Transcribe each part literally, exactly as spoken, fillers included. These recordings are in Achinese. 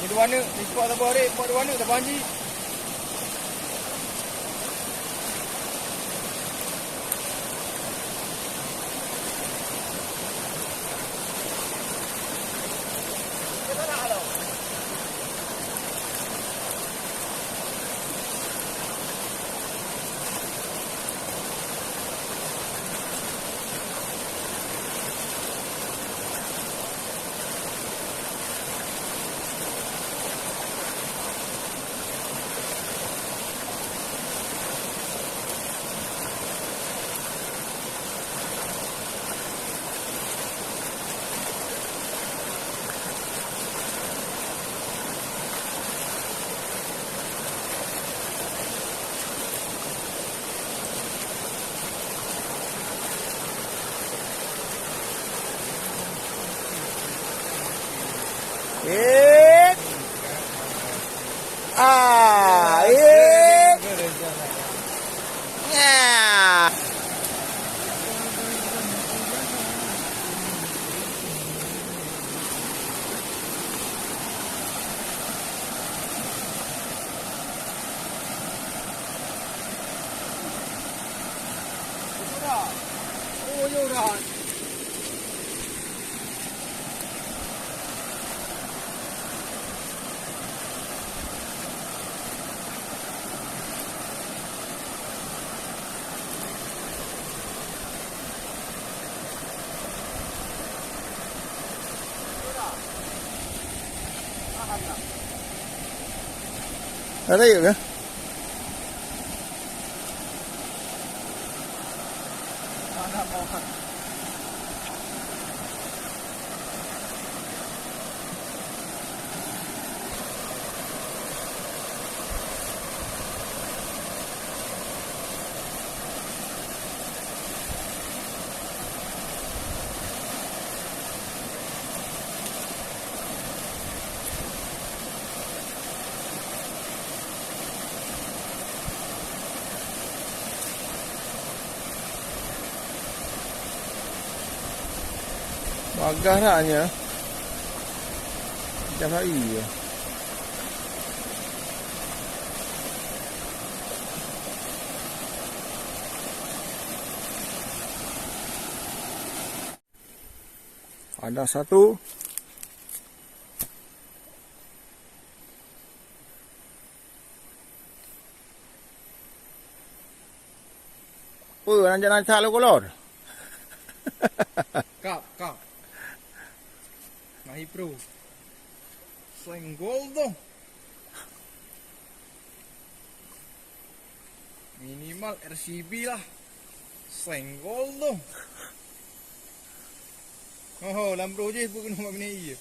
Dua neuk, impok saboh rek, impok dua neuk, saboh anji. Eh. Ah, eh. Nah. Ada yuk ya? Bagah dak nyan. Macam hai ya. Ada satu. Peue, rancak-rancak lôn kolot. Kap, kap. Mahi pro. Senggol tu. Minimal R C B lah. Senggol tu. Oh, lam bro je pun kena buat bini iya.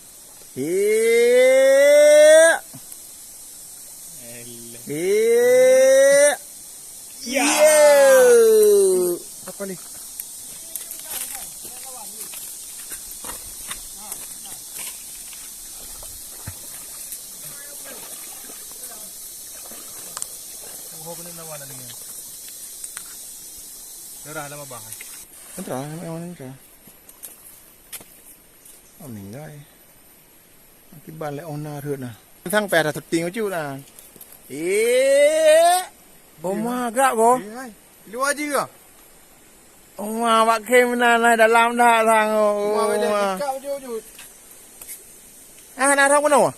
Hek. Eleh. Hek. Ya. Yo. Apa ni? Oh, kena lawan ni. Darah lama bah. Entah, memang entah. Oh, meninggai. Akiban lé ong na rhot na. Sang payah dah syuting ucut na. Eh. Oma gerak ko. Eh, hai. Luar je ke? Oma bak kem na, na dalam dah sang. Oma bela Oma. Cakap ucut-ucut. Ah, na rhot keunoe?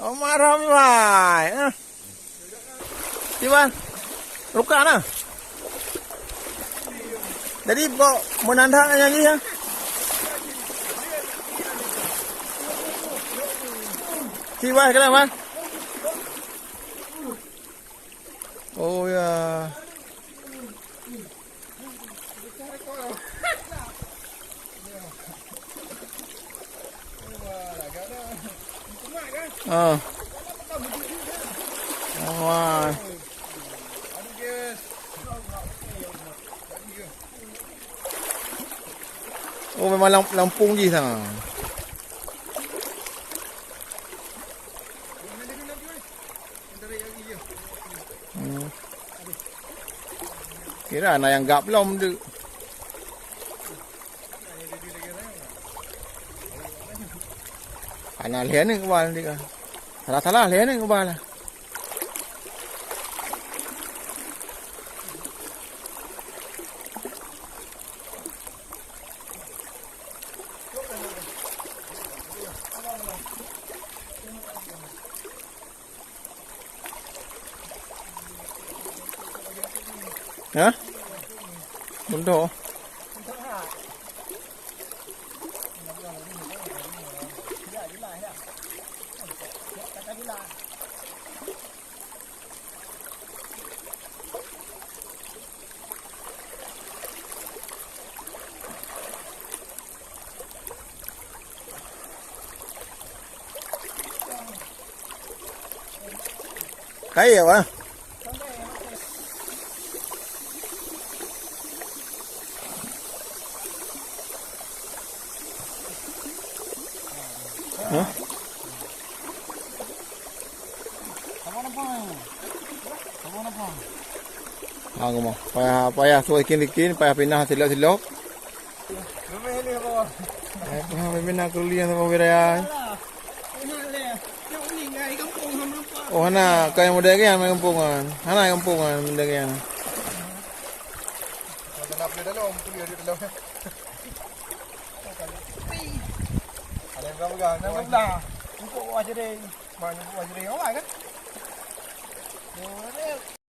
Oma rhot mai. Ah. Tiwan. Ruka na. Jadi, bok menandak nyanyi ya. Tiwan kena, Wan. Oh ya. Ah. Wah. Oh, memang lam-, lampung jih sana. Hmm. Kira na nyang gap lom tu. Na lhèe nyoe keubah nanti ka. Salah-salah lhèe nyoe keubah lah. Hah? Beutôi. Kayèe, Bang. Hah? Ha, kamoe. Payah, payah suah ikin-ikin, payah pinah silok-silok. Payah pinah keruliang sama wiraya. Oh, hana, kai muda ke yang main kampung kan? Hana kampung kan, muda ke yang. Ada yang pegang, ada yang pegang. Empuk wajah deh. Banyak wajah deh, orang kan?